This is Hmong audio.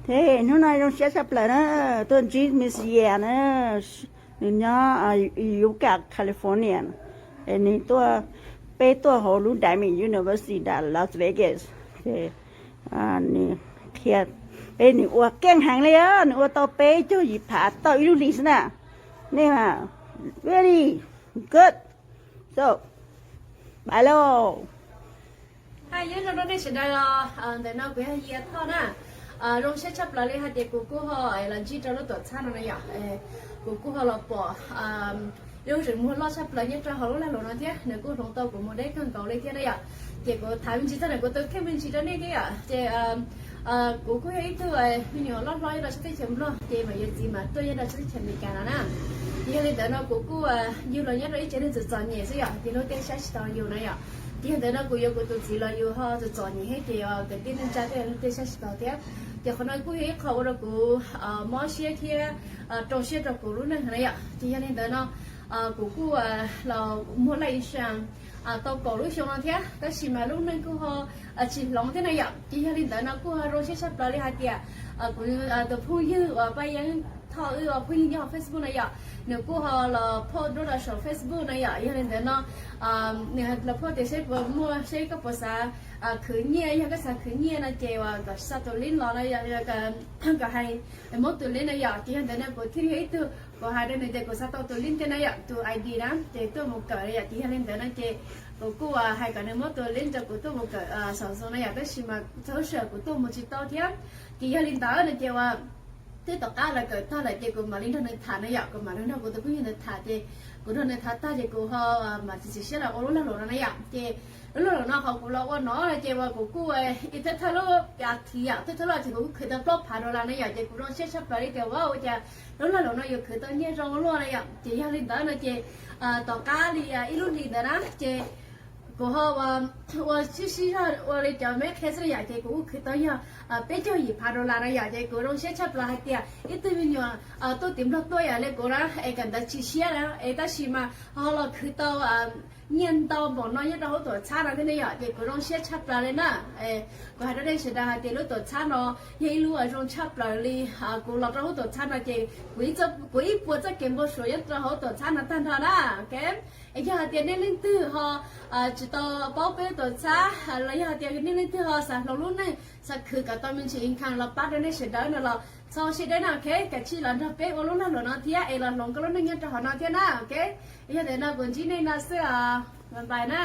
Hnub no zoo siab tshaj plaws na, tuaj ntsib Miss Yia na, nws nyob Yucca, California, es nws tuaj, peb tuaj hauv lub Diamond University Las Vegas. Nws qhia peb, nws ua keej heev li, nws ua tau peb caug yim phav tau ib lub hli xwb na. Nej mas, very good. So, bye lauj. Nyob zoo rau nej sawv daws os, ntawm no kuv yog Yia Thoj na. Zoo siab tshaj plaws li hais tias kuv kuj ho los ntsib rau lub tuam txhab no na yom. Kuv kuj ho los pom lub zeem muag loj tshaj plaws nyob rau hauv lub lag luam no thiab, nws kuj hloov tau kuv mus deb kawg nkaus li thiab na yom. Ces kuv tham me ntsis txog ntawm kuv tus kheej me ntsis rau nej thiab yom. Ces kuv kuj yog ib tug me nyuam loj hlob nyob rau sab teb chaws Nplog, ces mas yuav txiv mas tuaj nyob rau sab teb chaws Amelikas no na. Ces yog li ntawd no kuv kuj yug los nyob rau ib tsev neeg txom txom nyem xwb yom, ces luag tej saib tsis taus yus na yom. Ces yog ntawd no kuv yuav kuv tus txiv los yus ho txom txom nyem thiab, ces kwv tij neej tsa tej luag tej saib tsis taus thiab. Ces qhov no kuj yog ib qho ua rau kuv mob siab thiab rau siab rau kuv lub neej na yom. Ces yog li ntawd no kuv kuj los muag life insurance tau kaum lub xyoo no thiab, tab sis mas lub neej kuj ho tsis hloov thiab na yom. Ces yog li ntawd no kuj ho zoo siab tshaj plaws li hais tias kuv tus phooj ywg uas Paj Yeeb Thoj, wb ua phooj ywg nyob hauv Facebook na yom, nws kuj ho los post rau saum Facebook na yom. Yog li ntawd no nws los post tias seb puas muaj, seb koj puas xav khwv nyiaj, yog koj xav khwv nyiaj no ces uas kom xa tus link los no, kom hais muab tus link na yom. Ces yog ntawd no kuv thiaj li yog ib tug, kuv hais rau nws tias kuv xav tau tus link thiab na yom, tus ID na, ces tuaj mus kawm na yom. Ces yog li ntawd no ces kuv kuj hais kom nws muab tus link rau kuv tuaj mus kawm saum Zoom na yom, tab sis mas txhua sij hawm kuv tuaj mus tsis tau thiab. Ces yog li ntawd no ces uas twb tom qab los kawm tag lawm ces kuv mam li nrog nws tham na yom, kuv mam li nrog kuv tus phooj ywg ntawd tham, ces kuv nrog nws tham tag ces kuv ho mam txiav txim siab los ua lub lag luam no na yom. Ces lub lag luam no qhov kuv los ua no ces uas kuv kuj thawj thawj lub as thiv yom, thawj thawj lub as thiv kuv kuj khwv tau plaub phav dollar na yom, ces kuv zoo siab tshaj plaws li tias ua ua cas lub lag luam no yuav khwv tau nyiaj zoo ua luaj na yom. Ces yog li ntawd no ces tom qab li ib lub hlis ntawd na ces kuv ho ua sib sib zog ua li cov me qhia xwb na yom, ces kuv kuj khwv tau yog peb caug yim phav dollar na yom. Ces kuv zoo siab tshaj plaws hais tias ib tug me nyuam tuaj tim Nplog tuaj yam li kuv na, es kom ntawd tsis siab na, es tab sis mas ho los khwv tau nyiaj ntau npaum no nyob rau hauv tuam txhab no thiab ne yom. Ces kuv zoo siab tshaj plaws li na. Kuv hais rau nej sawv daws hais tias lub tuam txhab no yog ib lub uas zoo tshaj plaws li. Kuv los rau hauv tuam txhab no ces kuv ib puas txoj kev npau suav nyob rau hauv tuam txhab no tag nrho na. Es yog hais tias nej leej twg ho tsis tau paub peb tuam txhab los yog hais tias nej leej twg ho xav hloov lub neej, xav khwv kom tau me ntsis income los pab rau nej sawv daws no los txhob siab deb na, ok, kav tsij los nrog peb ua lub lag luam no thiab es los hloov koj lub neej nyob rau hauv no thiab na, ok. Yog li ntawd no kuv ntsib nej no xwb os, bye bye na.